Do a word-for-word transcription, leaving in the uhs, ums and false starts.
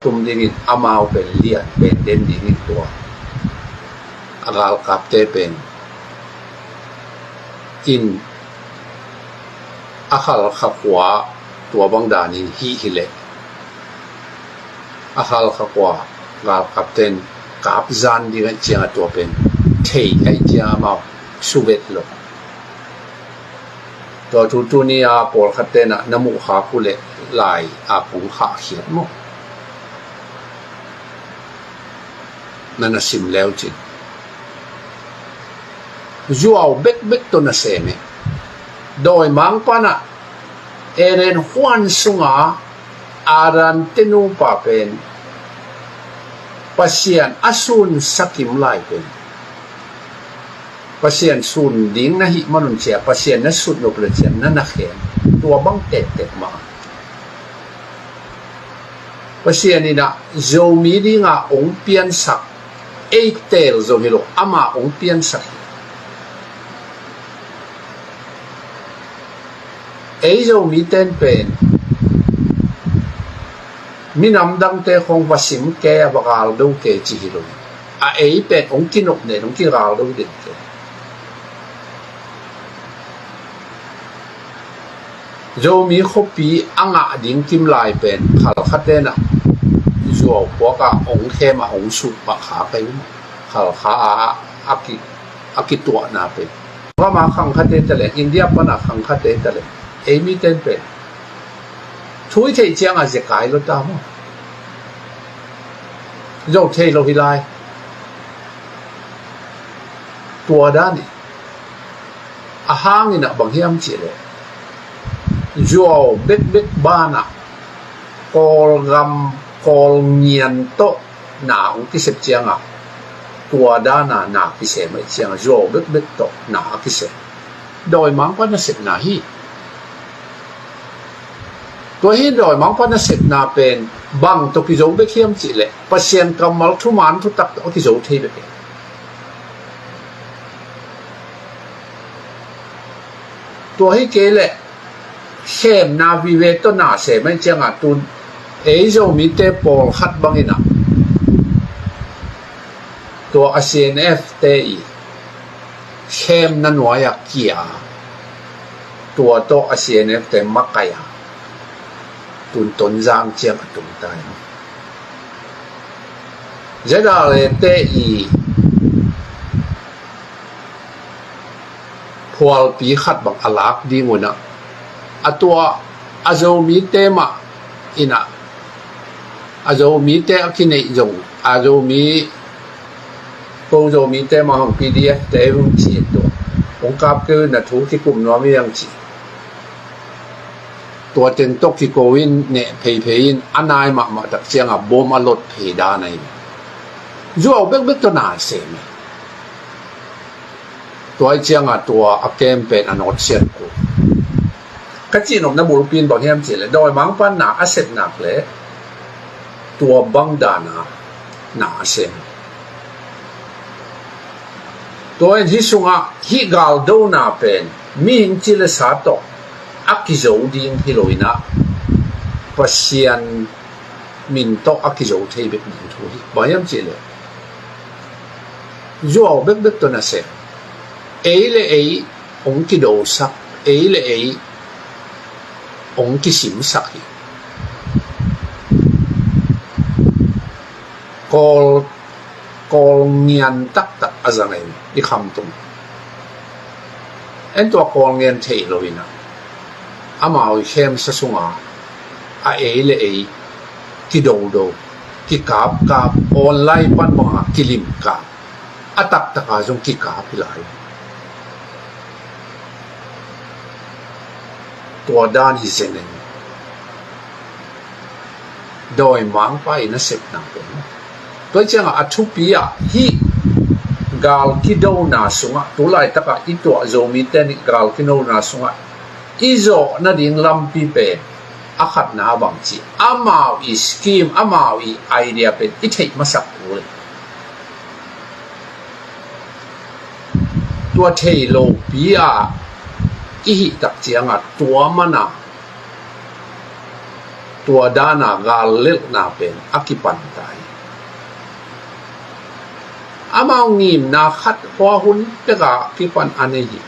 tum dingin amau pen lian pen den dingin tua a galkapte pen in a Khalkha khua tua bang danin hih hileh a Khalkha khua galkapten kap zan ding ahih cianga tua pen thei ahih cianga amau suvet lo. Tua thu tuni a pawlkhat tenah na muh khak uh leh lai a kong khahkhiat maw? Na na sim leu cin. Zuau bekbek tawh na sem e. Dawimangpa'n ah Eden huan sunga Adam te nupa pen Pasian a sun sakim lai pen Pasian sun ding na hih manun cia Pasian na sut nop le cia na na khen. Tua bang tektek mah. Pasian in ah Zomi dinga ong piansak ei teel zong hi lo ama ong piansak hi. Ei Zomi ten pen minam dangte khong va sim ke a va galdo ke ci hi lo. A ei pen ong kinop nen ong kigaldo den ke. Zomi khuapi a ngah ding kim lai pen Khalkha tenah Zuau puakah ong khem a ong suh pah kha kai um. Khalkha a a ki a kituahna pen. Gama khangkhate taleng India pana khangkhate taleng ei miten pen thui theih cianga zekai lo ta maw? Zo thei lo hi lai. Tua dan i a hangin ah bang hiam cihleh Zuau bekbek banah Kawlgam Kawlngian tawh na ong kisep cianga tua dana na kisem ahih cianga Zuau bekbek tawh na a kisem. Dawimangpa nasepna hi. Tua hi dawimangpa nasepna pen bang tawh kizo bek hiam cihleh Pasian kammal thuman thutak tawh a kizo thei bek hi. Tua hi kei leh khemna vive tawh na sem ahih cianga tun ei Zomite pawlkhat bangin ah tua a C N F te i khemna nuai a kia tua tawh a C N F te makai a tun Tonzang ciang a tung tai. Zedale te i phualpi khat bang a lak ding unah a tua a Zomite mah inah a Zomite a kineih zong a Zomi ko Zomite mah hong P D F te hong ci tua hong kap keu na thu kikum nuam i ang ci. Tua teng tawh kiko in neh pheiphei in a nai mahmah tak cianga bom a lot phei dan ahi. Zuau bekbek tawh na sem e. Tua i cianga tua a kem pen a nawt siat ku. Ka cihnopna bulpi in bang hiam cihleh dawimangpa na a sep nak leh tua bang dana na a sem. Tua in hih sungah hih galdona pen mihing ci le sa tawh a kizo ding hi lo inah Pasian min tawh a kizo thei bek ding thu hi. Bang hiam cihleh Zuau bekbek tawh na sem. Ei le ei ong kidosak ei le ei ong kisimsak hi. Kawl Kawl ngian taktak a zang ei i khamtung. En tua Kawl ngian thei lo inah amau i khemsa sunga a ei le ei kidodo kikapkap online pan banga kilimkap a taktaka zong kikap hi lai. Tua dan hi zen en. Dawimangpa i nasepna pen tua ciangah a thupi ah hih gal kidona sungah tulaitaka i tuah Zomite nih gal kidona sungah i zawh nading lampi pen a khatna a bangci amau i scheme amau i idea pen i theih masak kul. Tua thei lopi a i hih tak cianga tua mana Tua dan a gal lelhna pen a kipan ta hi. Amau ngimna khat hua hun pek a kipan a nei hi.